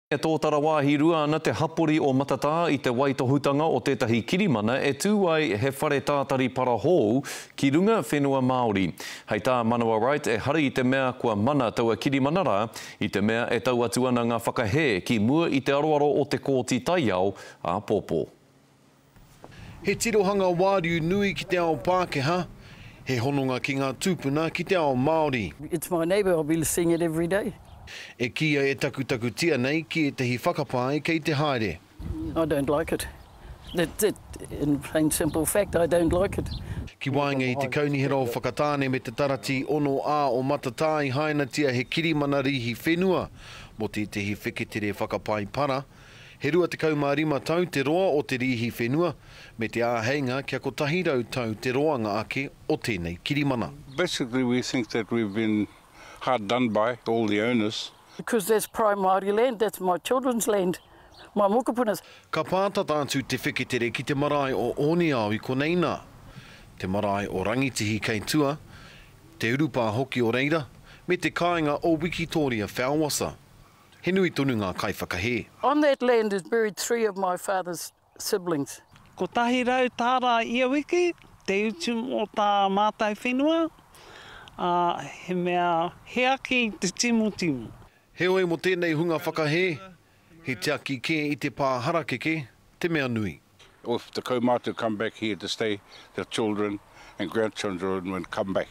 E tōtara wāhi rua ana te hapori o Matatā i te waitohutanga o tētahi kirimana e tū ai he whare tātari para hou ki runga whenua Māori. Hei tā Manawa Wright ehara i te mea kua mana taua kirimana rā, i te mea e tau atu ana ngā whakahē ki mua i te aroaro o te Kōti Taiao āpōpō. He tirohanga wāriu nui ki te ao Pākehā, he hononga ki ngā tūpuna ki te ao Māori. It's my neighbour, I'll be seeing it every day. E kīia e takutakutia nei ki ētehi whakapae kei te haere. I don't like it. That's it, in plain simple fact, I don't like it. Ki waenga i te Kaunihera o Whakatāne me te Taratī 6A o Matatā i hainatia he kirimana rīhi whenua mō tētehi wheketere whakapae para. He 25 tau te roa o te rīhi whenua, me te āheinga kia 100 tau te roanga ake o tēnei kirimana. Basically we think that we've been hard done by, all the owners. Because that's prime Māori land, that's my children's land, my mokopuna's. Ka pātata atu te wheketere ki te marae o Ōniao i konei nā, te marae o Rangitihi kei tua, te urupā hoki o reira, me te kāinga o Wikitōria Wheowasa. He nui tonu ngā kaiwhakahē. On that land is buried three of my father's siblings. 100 tāra ia wiki te utu mō tā mātou whenua, ā, he mea heaki i te timotimo. Heoi mō tēnei hunga whakahē, he tiaki kē i te pā harakeke te mea nui. If the kaumātua come back here to stay, their children and grandchildren would come back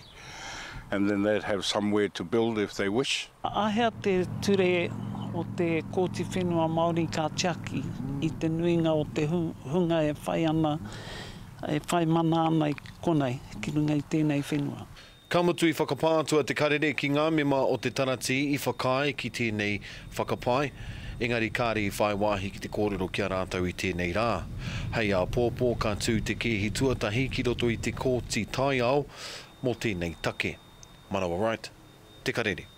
and then they'd have somewhere to build if they wish. Āhea te ture o te Kōti Whenua Māori ka tiaki i te nuinga o te hunga e whai ana, e whai mana ana i konei, ki runga i tēnei whenua. Ka mutu i whakapā atu a Te Karere ki ngā mema o te taratī i whakaae ki tēnei whakapae, engari kāre i whai wāhi ki te kōrero ki a rātou i tēnei rā. Hei āpōpō ka tū te kēhi tuatahi ki roto i te Kōti Taiao mō tēnei take. Manawa Wright, Te Karere.